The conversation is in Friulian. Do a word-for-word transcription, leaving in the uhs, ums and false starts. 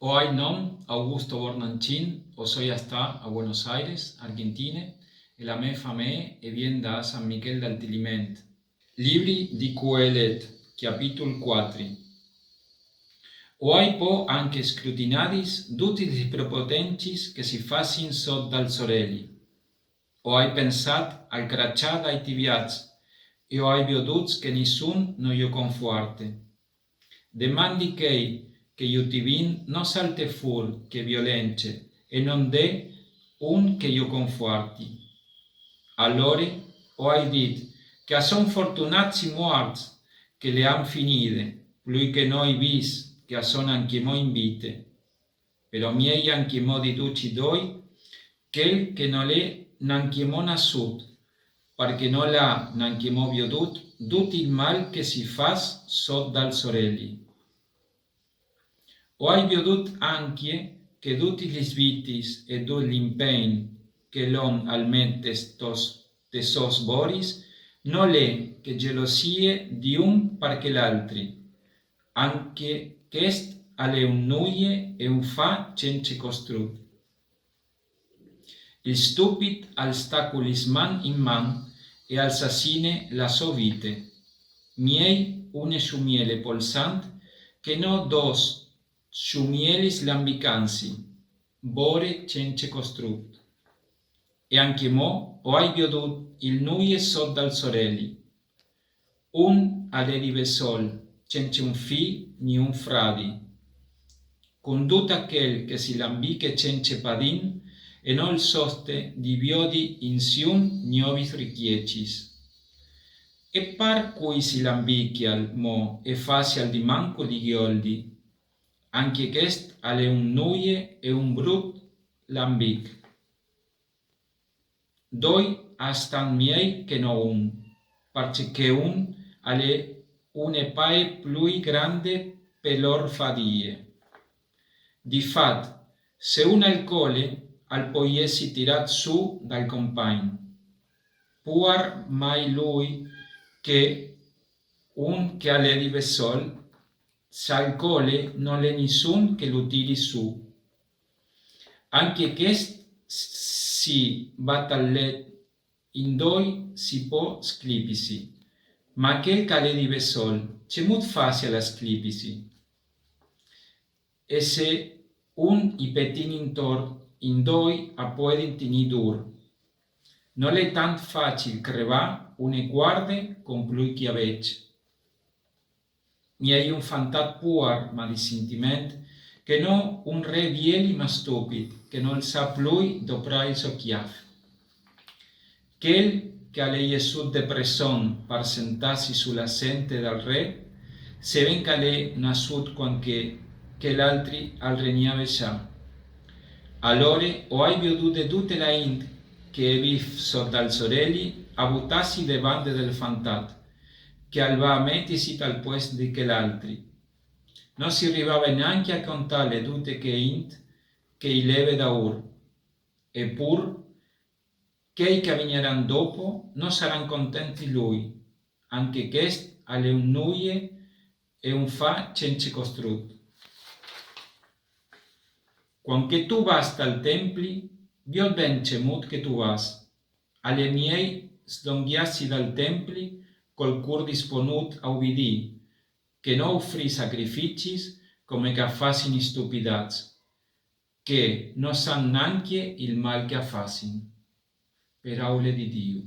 O ai non Augusto Bornancin, o soi a stâ a Buenos Aires, Argentine, e la mê famee e vien da San Michel dal Tiliment. Libri di Coelet, capitul cuatri. O ai po ancje scrutinadis dutis lis prepotencis che si fasin sot dal soreli. O ai pensât al craçâ dai tiviats e o ai viodût che nissun no jo confuarte. Demandi chei che ju tivin no salte fûr chê violence e no 'nd è un che ju confuarti. Alore o ai dit che a son fortunâts i muarts che le àn finide, plui che no i vîfs che a son ancjemò in vite. Però miei ancjemò di ducj i doi, chel che nol è nancjemò nassût, parcè nol à nancjemò viodût dut il mâl che si fâs sot dal soreli. O ai viodût ancje che dutis lis vitis e dut l'impegn che l'om al met tes sos boris nol è che gelosie di un par chel altri. Ancje chest al è un nuie e un fâ cence costrut. Il stupit al sta cu lis mans in man e al sassine la sô vite. Miei une sciumiele polsant che no dôs sciumielis lambicansi, bore cence costrut. E ancjemò o ai viodût il nuie sot dal soreli. Un al è di vessôl, cence un fi ni un fradi. Cun dut chel che si lambiche cence padin e nol soste di viodi insium gnovis ricjecis. E par cui si lambichial mo e fasial di mancul di gjoldi, ancje chest al è un nuie e un brut lambich. Doi a stan miei che no un, parcè che un al è une pae plui grande pe lôr fadie. Di fat, se un al cole, al pol jessi tirât sù dal compagn. Puar mai lui che un che al è di vessôl, se al cole nol è nissun che lu tiri sù. Ancje chest si bat al let in doi si pò sclipisi, ma chel che al è di vessôl, cemût fasial a sclipisi? E se un i petìn intor, in doi a puedin tignî dûr. Nol è tant facil crevâ une cuarde cun plui cjavets. Miei un fantat puar, ma di sintiment, che no un re vieli ma stupit, che nol sa plui doprâ il so cjâf. Chel che al è jessût de presson par sentâsi su la sente dal re, se ben che al è nassût cuant che chel altri al regnave za. Alore o ai viodude dute la int che e vîf sot dal soreli a butâsi de bande del fantat, che al va a metisi tal puest di chel altri. No si rivave nancje a contâle dute chê int che i leve daûr. E pûr, chei che a vignaran dopo no saran contents di lui. Ancje chest al è un nuie e un fâ cence costrut. Cuant che tu vâs tal templi, viôt ben cemût che tu vâs. Al è miei slongjâsi dal templi cul cûr disponût a ubidî, che no ufrî sacrificis come che a fasin i stupidats, che no san nancje il mâl che a fasin. Peraule di Diu.